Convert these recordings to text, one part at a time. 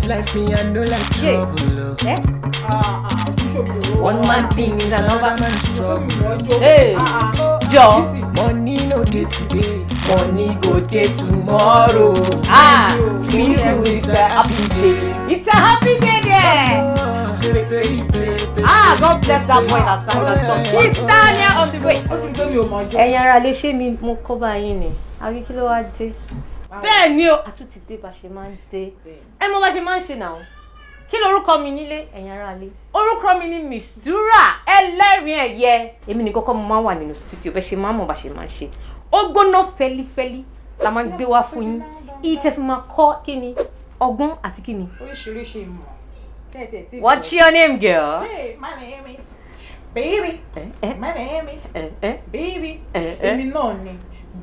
This life me, I no like trouble. Oh. Eh? One man thing is another man's struggle. Hey, jọ. Money no dey today, money go dey tomorrow. Ah, Feel good is a happy day. It's a happy day there. Ah, God bless that boy that sang that song. He's Tanya on the way. Ó ti gbé mi ò mọ̀ jọ. Ẹ̀yin ará lè ṣé mi mo kọ́ bá yín ni, àbí kí ló wá dé? Bẹ́ẹ̀ ni o, àtúntì dé bá ṣe máa ń dé. Ẹ mọ bá ṣe máa ń ṣe náà. Kí lorúkọ mi nílé, ẹ̀yin ará lé? Orúkọ mi ni Mistura Ẹlẹ́rìn Ẹ̀yẹ. Èmi ní kọ́kọ́ mo máa ń wà nínú studio, bẹ́ẹ̀ ṣe máa ń mọ̀ bá ṣe máa ń ṣe. Ó gbóná fẹlifẹli la máa ń gbé wá fún yín. Ìyí tẹ́ fi máa kọ́ kí ni ọgbọ́n àti kí ni. Oríṣiríṣi ìmọ̀. Tẹ́tí tí. What's your name, girl? Hey, my name is Baby. Eh, My name is eh, eh, Baby. eh, eh. Èmi náà ni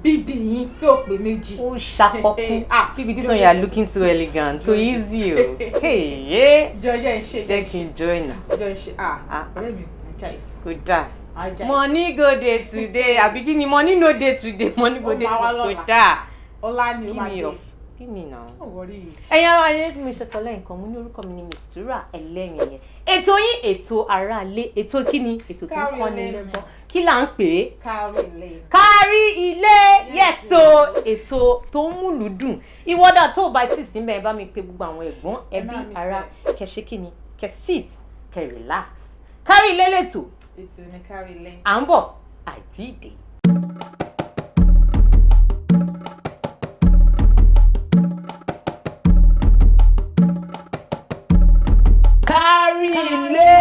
bíbí yín tí ò pé méjì. Ó ṣàkọkún. Ah, Baby, this one you are looking so elegant. Kò easy o. Hey, yeah. Jọ jẹ́ ń ṣe. Jẹ́ kí n join na. Jọ ń ṣe. Ah, Ah. ọ̀rẹ́ mi, Ajais. Kò dáa. Ajais. Money go dey today. Àbí kí ni money no dey today? Money go Ó dey máa wá today. lọ́la. Kò dáa. Ọlá ni ó Kí máa ni dé. Kí ni náà? Ó wọrí yìí. Ẹ̀yin ará ayé, bí mo ṣe sọ lẹ́yìn kan, mo ní orúkọ mi ni Mistura Ẹlẹ́rìn yẹn. Ètò yín, ètò aráalé, ètò kí ni? Ètò tó ń Kárí kọ́ni ilé. lọ́gbọ́n. Kí là ń pè é? Kárí ilé. Kárí ilé, yes o. Ètò tó ń múlùú dùn. Ìwọ́dà tó o bá tì sí mẹ́ẹ̀, bá mi pe gbogbo àwọn ẹ̀gbọ́n, ẹbí, Má mi ará, kẹ ṣe kí ni, kẹ sit, kẹ relax. Kárí ilé lẹ́tọ̀. Ètò ni Kárí ilé. À ń bọ̀ àìtí ìdè. Kárí ilé.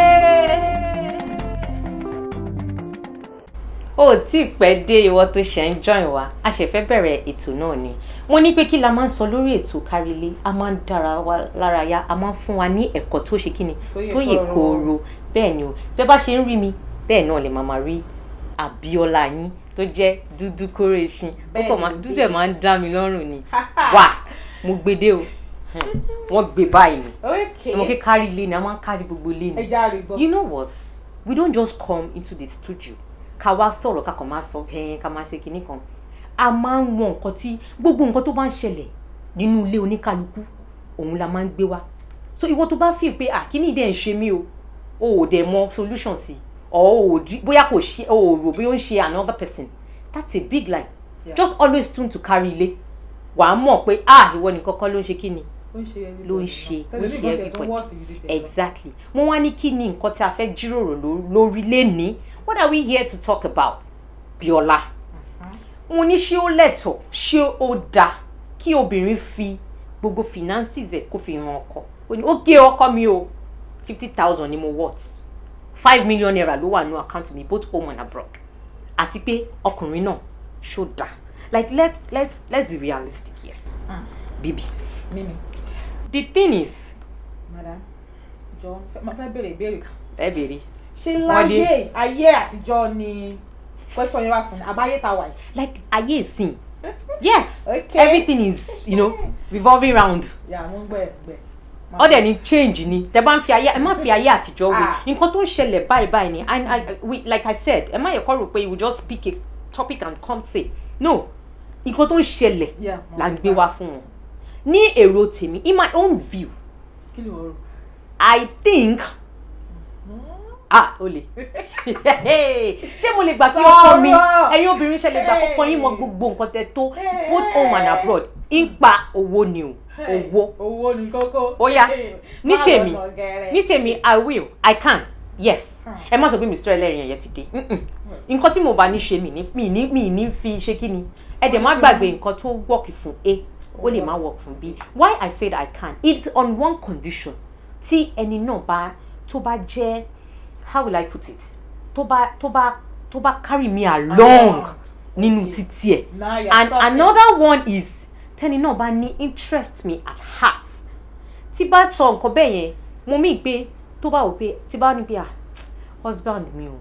Ó tí pẹ́ dé, ìwọ tó ṣe ń join wa, a ṣe fẹ́ bẹ̀rẹ̀ ètò náà ni. Mo ní pé kí la máa ń sọ lórí ètò Kárí Ilé? A máa ń dára wa lára yá, a máa ń fún wa ní ẹ̀kọ́ tó ṣe kíni, Tó yè tó yè kooro. kooro. Bẹ́ẹ̀ ni o. Bẹ́ẹ̀ bá ṣe ń rí mi, bẹ́ẹ̀ náà lè máa rí Abíọ́lá yín tó jẹ́ dúdú kórè ṣin. Ó kàn máa Bẹ́ẹ̀ ni. Dúdú ẹ̀ máa ń dá mi lọ́rùn ni. Wà mo gbede o, wọ́n gbé báyìí ni. Mo kí Kárí Ilé ni, a máa ń kárí gbogbo ilé ni. Ẹ já rí gbọ́. You know what? We don't just come into the studio ká wá sọ̀rọ̀, ká kàn máa sọ ẹ̀ẹ́n, ká máa ṣe kinní kan. A máa ń mọ nǹkan tí gbogbo nǹkan tó bá ń ṣẹlẹ̀ nínú ilé oníkálukú, òun la máa ń gbé wá. So ìwọ tó bá fi pé, ah, kíní dẹ̀ ń ṣe mí o, o ò dẹ̀ mọ solution sí, or o ò bóyá kò ṣe, o ò rò bóyá ó ń ṣe another person, that's a big lie. Just always tune to Kárí Ilé. Wàá mọ̀ pé, ah, ìwọ nìkan kọ́ ló ń ṣe kíni, Ó ń ṣe everybody ló ń ṣe, náà. ó ń ṣe Tẹlifíṣàn tiẹ̀ tún everybody. worst ju ti tiẹ̀ lọ. Exactly. Mo wá ní kí ni nǹkan tí a fẹ́ jíròrò lórí lénìí? What are we here to talk about, Bíọ́lá? Mo ní ṣé ó lẹ́tọ̀ọ́, ṣé ó dáa kí obìnrin fi gbogbo finances ẹ̀ kó fi ran ọkọ? Ó ní ó gé ọkọ mi o, 50,000 ni mo worth, ₦5 million ló wà ní account mi, both home and abroad. Àti pé ọkùnrin náà, ṣó dáa? Like, let's be realistic here, baby. Mímí. The thing is, Madam, jọ, mo fẹ́ béèrè ìbéèrè kan. Ẹ béèrè. Ṣé Wọ́n dé. láyé ayé àtijọ́ ni question yẹn wà fún àbáyé ta wà yìí? Like ayé ìsìn, yes. Everything is revolving round. Yà mo ń gbẹ gbẹ. Ó dẹ̀ ní change ni. Tẹ bá ń fi ayé, ẹ má fi ayé àtijọ́ wé. Ah. Nǹkan tó ń ṣẹlẹ̀ báyìí báyìí ni. And we, like I said, ẹ má yẹ kọ́ rò pé we just pick a topic and come say no. Nǹkan tó ń ṣẹlẹ̀ Yeah, mo là ń gbé wá fún wọn. Ní èrò tèmi, in my own view, Kí ló rò? I think, ah, olè, ṣé mo lè gbà kí ọkọ mi, Sọ̀rọ̀! ẹ̀yin obìnrin, ṣe lè gbà kọ́kọ́ yín mọ gbogbo nǹkan tẹ́ tó, both home and abroad, ń pa owó ni o, owó? Owó ni kókó. Ó yá, ní Má lọ tèmi, sọ gẹrẹ. ní tèmi, I will, I can, yes. Ẹ má sọ pé Mr. Ẹlẹ́rìn Ẹ̀yẹ ti dé. Nǹkan tí mo bá ní ṣe, mi ní fi ṣe kí ni. Ẹ dẹ̀ má gbàgbé, nǹkan tó work fún A, ó lè má work fún B. Why I said I can, it's on one condition: tí ẹni náà bá, tó bá jẹ́, how will I put it, tó bá carry me along nínú títí ẹ̀. Now you're And talking. another one is tẹ́ni náà bá ní interest me at heart. Tí bá sọ nǹkan bẹ́ẹ̀ yẹn, mo mí pé tó bá wò pé tí bá ní pé, ah, husband mi o,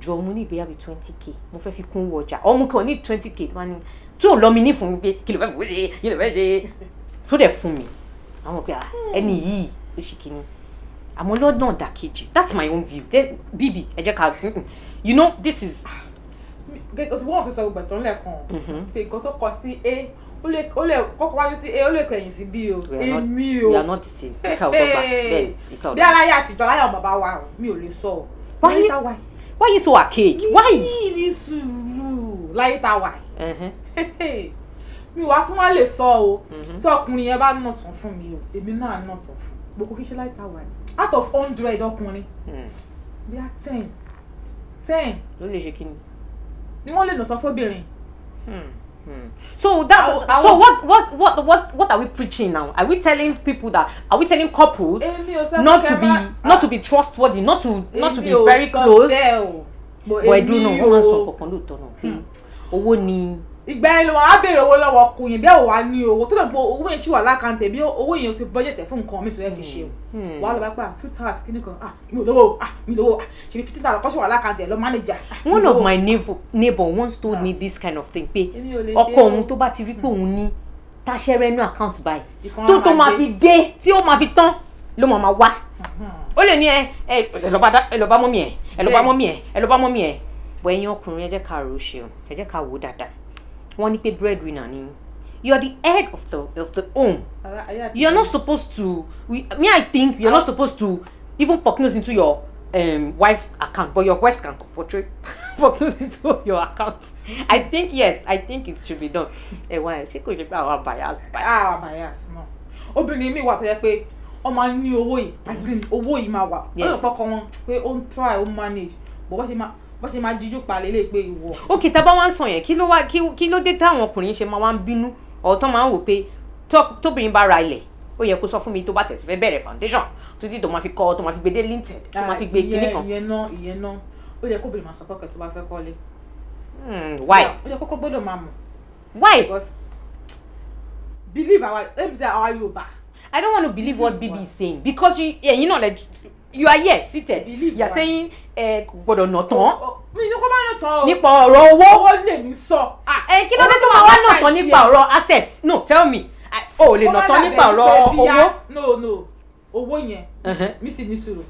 jọ, mo ní ìgbéyàwó 20K, mo fẹ́ fi kún owó ọjà, ọmọ kan ní 20K, tó bá ní tí ò lọ mi ní fún mi pé kí ló fẹ́ fún ṣe, kí ló fẹ́ ṣe, tó dẹ̀ fún mi, àwọn pé, ah, ẹni yìí ó ṣì kíní. Àmọ́ lọ́nà dàkejì, that's my own view. Then, bíbí, ẹ jẹ́ ká, this is Gẹ́gẹ́ tí wọ́n ti sọ gbogbo ẹ̀tọ́ lẹ́ẹ̀kan pé nǹkan tó kọ sí A, ó lè kọ́kọ́ wájú sí A, ó lè kẹ̀yìn sí B o. We are not- Èmi o. We are not the same. Ìka ò dọ́gba bẹ́ẹ̀, ìka ò Bí dọ́gba. aláyé àtijọ́, láyé àwọn bàbá wa o, mi ò lè sọ o. Why Láyé tá wà Why you so archaic? Why? Yìí ní sùúrù, láyé tá wà yìí, mi wá tún wá lè sọ o. Tí ọkùnrin yẹn bá nà tán fún mi o, èmi náà nà tán fún gbogbo. Kí ṣe láyé tá wà yìí, out of 100 ọkùnrin, bí a 10 10 Ló lè ṣe kí ni? Ni wọ́n lè nà tán fóbìnrin. So that so what are we preaching now? Are we telling people that, are we telling couples Èmi ò sọ not pé to kẹ́ be not to be trustworthy, not to be Èmi ò very sọ close? bẹ́ẹ̀ o. But ẹdun náà, wọ́n máa ń sọ kankan lóòótọ́ náà pé owó ni. Ìgbà yẹn ló wọn á béèrè owó lọ́wọ́ ọkùnrin bí àwọn wà ní owó tó lè pọ̀, owó yẹn ṣì wà l'account, bí owó yẹn ti budget ẹ̀ fún nǹkan mi tó yẹ fi ṣe o. Wàá lọ bá pa, "Sweetheart, kíní kan? Ah, mi ò lówó. Ah, mi ò lówó. Ah, ṣe 15,000 kọ́ ṣì wà l'account ẹ̀, lọ manage." Ah, mi ò One of lówó. my neighbor once told me this kind of thing pé Èmi ò lè ṣe ọkọ o. òun, tó bá ti rí pé òun ní táṣẹ́rẹ́ ní account báyìí, Ìkan tó á tó máa máa dé. fi dé, tí ó máa fi tán, ló máa wá. Ó lè ní ẹ lọ bá ẹ lọ bá mummy ẹ, ẹ lọ bá mummy ẹ, ẹ lọ bá mummy ẹ. Bọ̀ ẹ̀yin ọkùnrin, ẹ jẹ́ ká rò ó ṣeun, ẹ jẹ́ ká wò ó dáadáa. Wọ́n ní pé breadwinner ni, you are the head of the home. You are not supposed to me, I think you are not supposed to even poke nose into your wife's account, but your wife can portray poke nose into your account. I think, yes, I think it should be done. Ẹ wá, ṣé kò ṣe pé àwa bias by? Ah, bias náà. Obìnrin mi wà tó yẹ pé wọ́n máa ń ní owó yìí, as in owó yìí máa wà. Ó lè kọ́kọ́ wọn pé ó ń try, ó ń manage, but bó ṣe máa díjú pa lélẹ̀ pé ìwọ. Ok, tá a bá wá ń sọ yẹn, kí ló wá kí ló dé táwọn ọkùnrin ṣe máa wá ń bínú ọ̀tọ́, máa ń wò pé tóbìnrin bá ra ilẹ̀, ó yẹ kó sọ fún mi, tó bá tẹ̀ sí fẹ́ bẹ̀rẹ̀ foundation títí tó máa fi kọ́, tó máa fi gbé dé lintel, tó máa fi gbé kinní kan? Ìyẹn náà, ó yẹ kóbìnrin máa sọ fọ́kẹ́ tó bá fẹ́ kọ́lé. Why? Ó yẹ kókó gbọ́dọ̀ máa mọ̀. Why? Because believe our, let me say, our Yorùbá. I don't want to believe what Bibi is saying because you, yeah, like you are here seated, Believe you are why? saying ẹ kò gbọ́dọ̀ nà tán Mi ní kó má nà tán o. nípa ọ̀rọ̀ owó. Owó lèmi sọ. Ẹ kí ló dé tó máa wá nà tán nípa ọ̀rọ̀ assets? No, tell me. O ò lè nà tán nípa ọ̀rọ̀ owó. No, owó yẹn, mi sì ní sùúrù.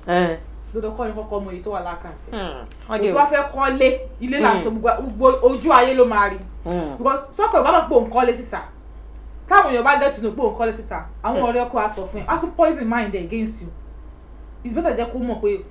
Dandan kọ́ ni kọ́kọ́ mọ èyí tó wà l'account. Tó bá fẹ́ kọ́lé, ilé là ń sọ, gbogbo ojú ayé ló máa rí, because sọ́kọ̀ ìbá máa pò ń kọ́lé síta, táwọn èèyàn bá get to know pé òun kọ́lé síta, àwọn ọ̀rẹ́ ọkọ á sọ fún ẹ, á tún poison mind against you. It's better jẹ́ kó mọ̀ pé,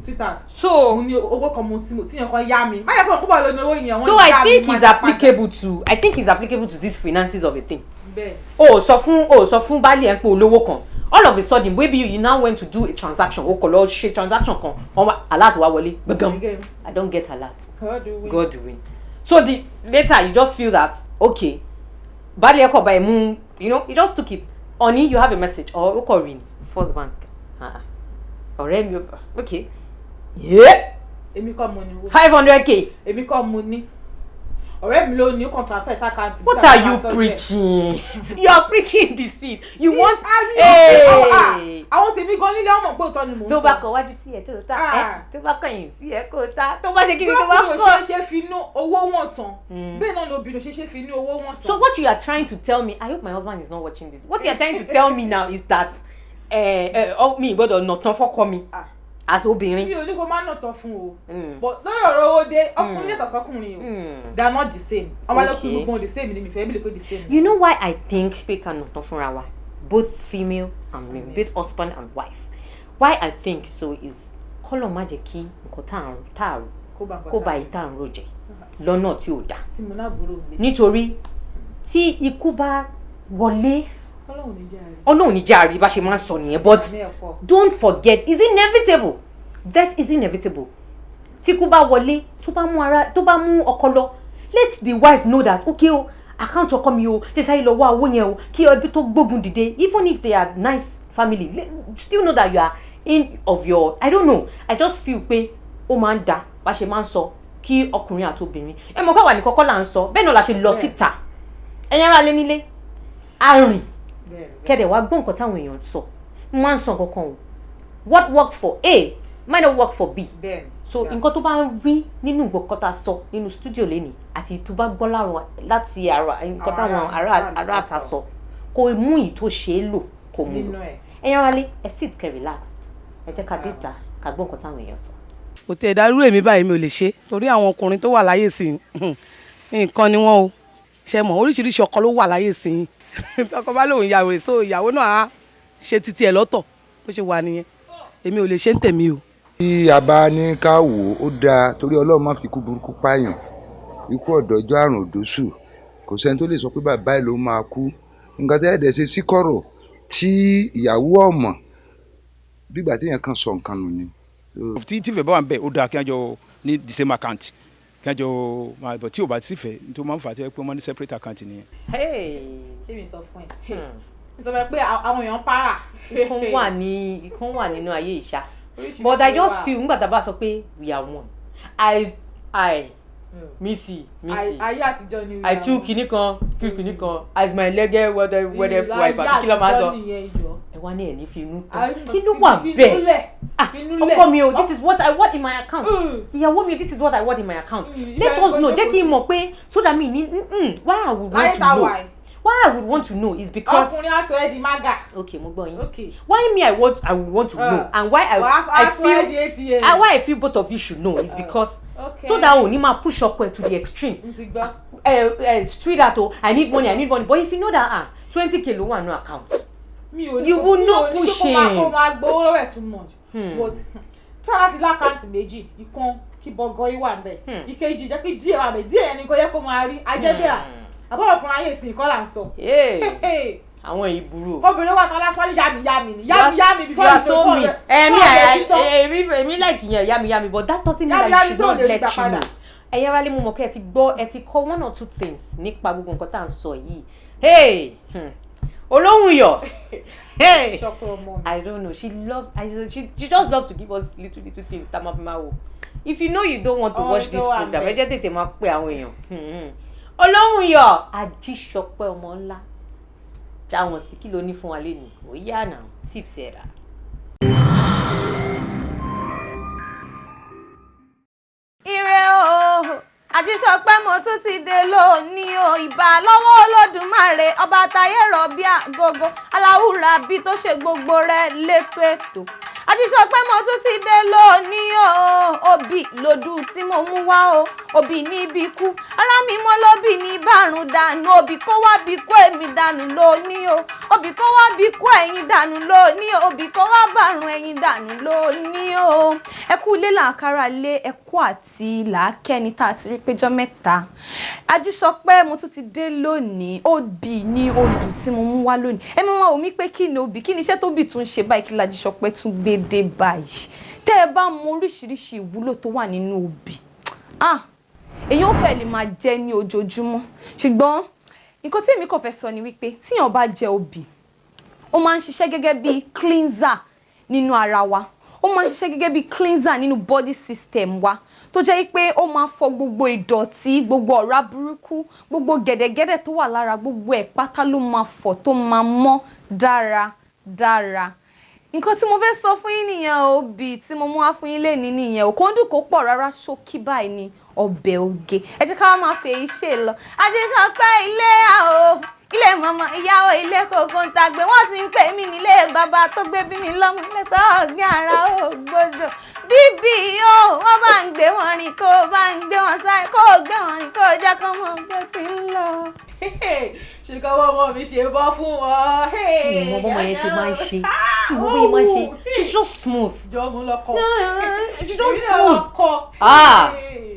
"Sweetheart, So mo ní owó kan, mo tí yẹn kan yá mi." Má yẹ kó bọ̀ lóní owó yẹn, wọ́n So yá I mi, think má it's dá padà. applicable to I think it's applicable to this finances of a thing. Bẹ́ẹ̀. O sọ fún baálé ẹ pé olówó kan, all of a sudden maybe you now went to do a transaction, o kò lọ ṣe transaction kan, wọn wá alert wá wọlé gbẹgàn. Again. I don get alert. God win. God win. So the later you just feel that, okay, baálé ẹ kọ bá ẹ mú, you just took it. Honey, you have a message or o kọ rí ni First Bank. Ah, ah. Ọ̀rẹ́ mi, okay, yeah. Èmi kọ́ mo ní owó. 500K. Èmi kọ́ mo ní, ọ̀rẹ́ mi ló ní, ó kàn transfer sí account. What are you preaching? You are preaching deceit. You want, hey! Àwọn tèmi gan nílé ọmọ pé òótọ́ ni mò ń sọ. Tó bá kọ wájú sí ẹ tó ta ẹ, Ah. tó bá kọ̀yìn sí ẹ kó ta, tó bá ṣe kí ni, tó bá Bí ọkùnrin kọ. ò ṣe é ṣe fi inú owó wọn tán, bẹ́ẹ̀ náà lobìnrin ò ṣe é ṣe fi inú owó wọn tán. So what you are trying to tell me, I hope my husband is not watching this, what you are trying to tell me now is that mi gbọ́dọ̀ nà tán fọ́kọ mi Ah. as obìnrin. Mi ò ní kó má nà tán fún o, but lórí ọ̀rọ̀ owó dé, ọkùnrin yàtọ̀ sọ́kùnrin o. They are not the same. Ọmọ alẹ́kùnrin gbogbo wọn the same ni, mi fẹ́ bí lè pé the same. You know why I think pé ká nà tán fúnra wa, both female and male, both husband and wife, why I think so is kọ́lọ̀ má jẹ́ kí nǹkan tá à ń Kó bá nǹkan kó tá ba ìta ń rò jẹ́ lọ́nà tí ò dáa. Tí mo láàbúrò mi. Nítorí tí ikú bá wọlé, Ọlọ́run ní jẹ́ àárẹ̀. Ọlọ́run ní jẹ́ àrí, bá ṣe máa ń sọ nìyẹn, but Àmì ẹ̀kọ́. don't forget, it's inevitable. Death is inevitable. Tí ikú bá wọlé, tó bá mú ara, tó bá mú ọkọ lọ, let the wife know that, okay o, account ọkọ mi o, ṣe sáré lọ wá owó yẹn o, kí ẹbí tó gbógun dìde. Even if they are nice family, still know that you are in of your, I don't know, I just feel pé ó máa ń da bá ṣe máa ń sọ kí ọkùnrin àti obìnrin, ẹ mọ̀ káwa ní kọ́kọ́ là ń sọ bẹ́ẹ̀ náà la ṣe lọ síta. Ẹ̀yin ará lé nílé, arìn kẹ́dẹ̀ wá gbọ́ nǹkan táwọn èèyàn sọ. Mo máa ń sọ nǹkan kan o, what works for A might not work for B. So nǹkan tó bá ń rí nínú nǹkan tá a sọ nínú studio lẹ́nìí àti tó bá gbọ́ láwọn láti ara nǹkan táwọn ará àta sọ, kò mú ìyí tó ṣe é lò, kò mú Nínú lò. ẹ̀. Ẹ̀yin ará lé, ẹ sit, kẹ́ relax, ẹ jẹ́ ká dé ìta ká gbọ́ nǹkan táwọn èèyàn sọ. Kò tẹ̀ dárú èmi báyìí, mi ò lè ṣe, torí àwọn ọkùnrin tó wà láyé sí i, nǹkan ni wọ́n o. Ṣe mọ̀, oríṣiríṣi ọkọ ló wà láyé sí i. Tọkọ bá lóun ìyàwó rẹ̀, so ìyàwó náà á ṣe titi ẹ̀ lọ́tọ̀. Bó ṣe wà nìyẹn, èmi ò lè ṣe ń tèmi o. Tí a bá ní ká wò ó dáa, torí Ọlọ́run má fi ikú burúkú pààyàn, ikú ọ̀dọ́jọ́, àrùn òdòṣù, kò sẹ́ni tó lè sọ pé bàbá ẹ̀ ló máa kú. Nǹkan tẹ́ ẹ̀dẹ̀ ṣe sí kọ̀rọ̀ tí ìyàwó ọ̀mọ̀, bígbà téèyàn kan sọ nǹkan nù ni. Tí ìfẹ́ bá wà ń bẹ̀, ó dáa kí wọ́n jọ ní the same account, kí wọ́n jọ máa bọ̀. Tí ò bá sí ìfẹ́, tó máa ń fà á tó yẹ pé wọ́n máa ní separate account nìyẹn. Hey. Ṣé mi sọ fún ẹ? Mi sọ fún ẹ pé àwọn èèyàn ń para. Ìkan wà nínú ayé ìṣá, but I just feel nígbà tá a bá sọ pé we are one, I missy missy. Ayé àtijọ́ ni. I two kinní kan two kinní kan as my lẹ́gẹ́ wẹ́dẹ́ wẹ́dẹ́ wife, àbí kí ló máa sọ? Ẹ wá ní ẹ̀ ní fi inú tán, kí ló wà bẹ́ẹ̀? Ah, ọkọ mi o, this is what I want in my account. Ìyàwó mi o, this is what I want in my account. Let us know, jẹ́ kí n mọ̀ pé so that me ní why I would want to know, why I would want to know is because. Ọkùnrin aṣọ ẹ di maga. Okay, mo gbọ́ yín. Okay. Why me I would want to know and why I feel why I feel both of you should know is because so that o ní máa push ọkọ ẹ to the extreme. N ti gbọ́. Ẹ sweetheart o, I need money, I need money, but if you know that, ah, 20K ló wà nínú account. Mi ò ní. You will not push him. Mi ò ní kó máa gbowó lọ́wọ́ ẹ̀ too much, but try láti l'account méjì. Ìkan kí bọ́gọ́ yìí wà ńbẹ̀, ìkejì jẹ́ kí díẹ̀ wà ńbẹ̀. Díẹ̀ ẹni kò yẹ kó máa rí ajẹ́bẹ́ à àbọ̀ ọkùnrin ayé ìsìn kọ́ là ń sọ. Àwọn èyí burú o. Obìnrin wa ta lásán ní yàmì yàmì ni yàmì yàmì You are so mean. Èmi èmi like yẹn yàmì yàmì, but that doesn't mean that you should not let you know. Ẹ̀yẹ́ wálé, mo mọ̀ kí ẹ ti gbọ́, ẹ ti kọ́ one or two things nípa gbogbo nǹkan tá à ń sọ yìí. Hey, olóhùn yọ̀. Hey, I don't know, she loves I she, she just love to give us little little things tá a máa fi máa wò. If you know you don't want to watch this program, ẹ jẹ́ tètè máa pè àwọn èèyàn. Olóhùn yọ̀, Ajíṣọpẹ́ ọmọ ńlá, já wọn sí. Kí ló ní fún wa lẹ́nu? Ó yá náà, tips ẹ̀ rà. Ire o, Àjíṣọpẹ́, mo tún ti dé lónìí o. Ìbà lọ́wọ́ Olódùmarè, ọba táyé rọ̀bí àgógó, aláwùrà bí tó ṣe gbogbo rẹ̀ létò ètò. Àjíṣọpẹ́, mo tún ti dé lónìí o. Òbí lòdù tí mo mú wá o. Òbí níbi kú ara mi mọ́ lóbì ní bárùn dànù. Òbí kó wá bí kú èmi dànù lónìí o. Òbí kó wá bí kú ẹ̀yin dànù lónìí o. Òbí kó wá bàrùn ẹ̀yin dànù lónìí o. Ẹ kú ilé làákàrà lé, ẹ kú àti làákẹ́ni tá a ti rí péjọ mẹ́ta. Ajíṣọpẹ́, mo tún ti dé lónìí. Òbí ní odù tí mo mú wá lónìí. Ẹ mọ̀ wá omi pé kí ni òbí, kí ni iṣẹ́ tó bì tún ṣe báyìí, kí l'Ajíṣọpẹ́ tún gbé dé báyìí? Tẹ́ ẹ bá mọ oríṣiríṣi ìwúlò tó wà nínú òbí, ah, èyàn ò fẹ́ lè máa jẹ ní ojoojúmọ́. Ṣùgbọ́n nǹkan tí èmi kàn fẹ́ sọ ni wípé tíyàn bá jẹ òbí, ó máa ń ṣiṣẹ́ gẹ́gẹ́ bí cleanser nínú ara wa. Ó máa ń ṣiṣẹ́ gẹ́gẹ́ bí cleanser nínú body system wa, tó jẹ́ pé ó máa fọ gbogbo ìdọ̀tí, gbogbo ọ̀rá burúkú, gbogbo gẹ̀dẹ̀gẹ̀dẹ̀ tó wà lára, gbogbo ẹ̀ pátá ló máa fọ̀ tó máa mọ́ dáradára. Nǹkan tí mo fẹ́ sọ fún yín nìyẹn. Òbí tí mo mú wá fún yín lénìí nìyẹn. Ò kó dùn kó pọ̀ rárá, ṣókí báyìí ni ọbẹ̀ oge. Ẹ jẹ́ ká wá máa fi èyí ṣe lọ. Àjíṣọpẹ́, ilé àwò, ilé mọ̀mọ́ ìyàwó, ilé kòkó ń tàgbé, wọ́n ti ń pè mí nílé bàbá tó gbé bí mi lọ́mọ lẹ́sọ̀ ọ̀gbìn ara ò gbọ́dọ̀ bíbí o. Wọ́n bá ń gbé wọn rìn, kó bá ń gbé wọn sáré, kó gbé wọn rìn, kó jẹ́ kó mọ bó ti ń lọ. Ṣe kọ́ ọmọ mi ṣe bọ́ fún wọn. Ìmọ̀ bọ́mọ yẹn ṣe máa ń ṣe, ìmọ̀ bọ́mọ yẹn máa ń ṣe. She's just smooth. Jọ mú lọkọ. She's just smooth. Ah,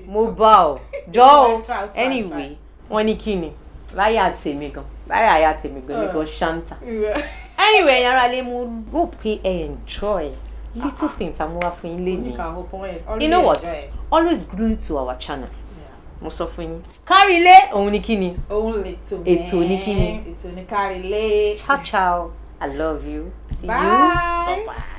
mo bá ọ jọ o. Anyway, wọ́n ní kí ni láyé àtèmi gan, láyé àyà tèmi gan, mi gan ṣáńtà. Anyway, ẹ̀yin ará lé, mo rò pé ẹ enjoy little thing tá a mú wá fún yín lénìí. You know what, always glue to our channel. Mo sọ fún yín, kárí ilé, òun ni kí ni? Òun lè tò. Ètò ní kí ni? Ètò ní kárí ilé. Ciao ciao, I love you, see Bye. you, bye bye.